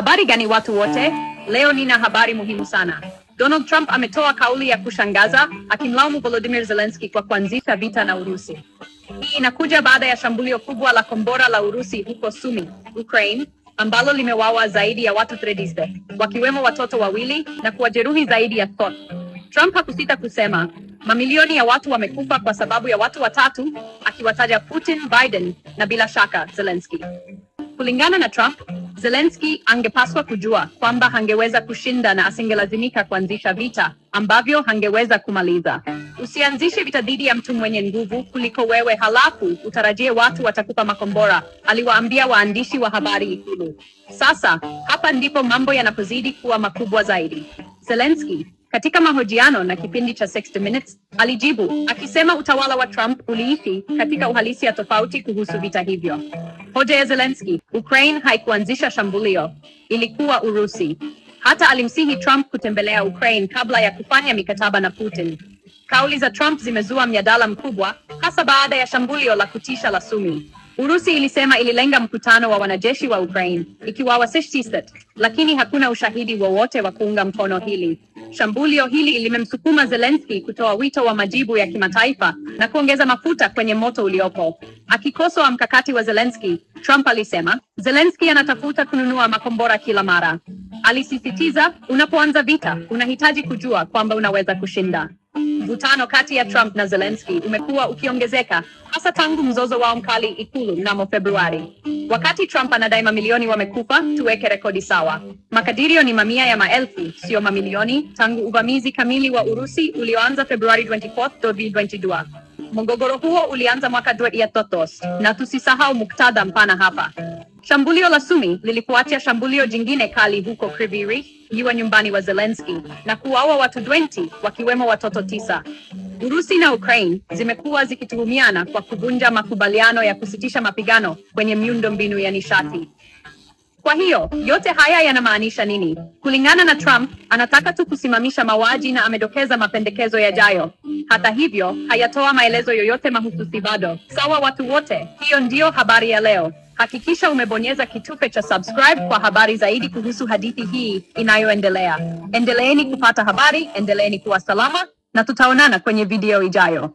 Habari gani watu wote? Leo nina habari muhimu sana. Donald Trump ametoa kauli ya kushangaza akimlaumu Volodymyr Zelensky kwa kuanzisha vita na Urusi. Hii inakuja baada ya shambulio kubwa la kombora la Urusi huko Sumy, Ukraine, ambalo limewaua zaidi ya watu 30, wakiwemo watoto wawili na kuwajeruhi zaidi ya 30. Trump hakusita kusema mamilioni ya watu wamekufa kwa sababu ya watu watatu, akiwataja Putin, Biden na bila shaka Zelensky. Kulingana na Trump, Zelensky angepaswa kujua kwamba hangeweza kushinda na asingelazimika kuanzisha vita ambavyo hangeweza kumaliza. Usianzishe vita dhidi ya mtu mwenye nguvu kuliko wewe halafu utarajie watu watakupa makombora, aliwaambia waandishi wa habari Ikulu. Sasa hapa ndipo mambo yanapozidi kuwa makubwa zaidi. Zelensky katika mahojiano na kipindi cha 60 Minutes alijibu akisema utawala wa Trump uliishi katika uhalisia tofauti kuhusu vita hivyo. Hoja ya Zelensky, Ukraine haikuanzisha shambulio, ilikuwa Urusi. Hata alimsihi Trump kutembelea Ukraine kabla ya kufanya mikataba na Putin. Kauli za Trump zimezua mjadala mkubwa, hasa baada ya shambulio la kutisha la Sumy. Urusi ilisema ililenga mkutano wa wanajeshi wa Ukraine ikiwawasisitiza, lakini hakuna ushahidi wowote wa kuunga mkono hili. Shambulio hili limemsukuma Zelensky kutoa wito wa majibu ya kimataifa na kuongeza mafuta kwenye moto uliopo. Akikosoa mkakati wa Zelensky, Trump alisema Zelensky anatafuta kununua makombora kila mara. Alisisitiza, unapoanza vita unahitaji kujua kwamba unaweza kushinda. Mvutano kati ya Trump na Zelensky umekuwa ukiongezeka hasa tangu mzozo wao mkali Ikulu mnamo Februari. Wakati Trump anadai mamilioni wamekufa, tuweke rekodi sawa. Makadirio ni mamia ya maelfu, sio mamilioni, tangu uvamizi kamili wa Urusi ulioanza Februari 24, 2022. Mgogoro huo ulianza mwaka 2023, na tusisahau muktadha mpana hapa. Shambulio la Sumy lilifuatia shambulio jingine kali huko Kryvyi Rih, iwa nyumbani wa Zelensky, na kuwaua watu 20 wakiwemo watoto 9. Urusi na Ukraine zimekuwa zikituhumiana kwa kuvunja makubaliano ya kusitisha mapigano kwenye miundombinu ya nishati. Kwa hiyo, yote haya yanamaanisha nini? Kulingana na Trump, anataka tu kusimamisha mauaji na amedokeza mapendekezo yajayo. Hata hivyo, hayatoa maelezo yoyote mahususi bado. Sawa watu wote, hiyo ndiyo habari ya leo. Hakikisha umebonyeza kitufe cha subscribe kwa habari zaidi kuhusu hadithi hii inayoendelea. Endeleeni kupata habari, endeleeni kuwa salama na tutaonana kwenye video ijayo.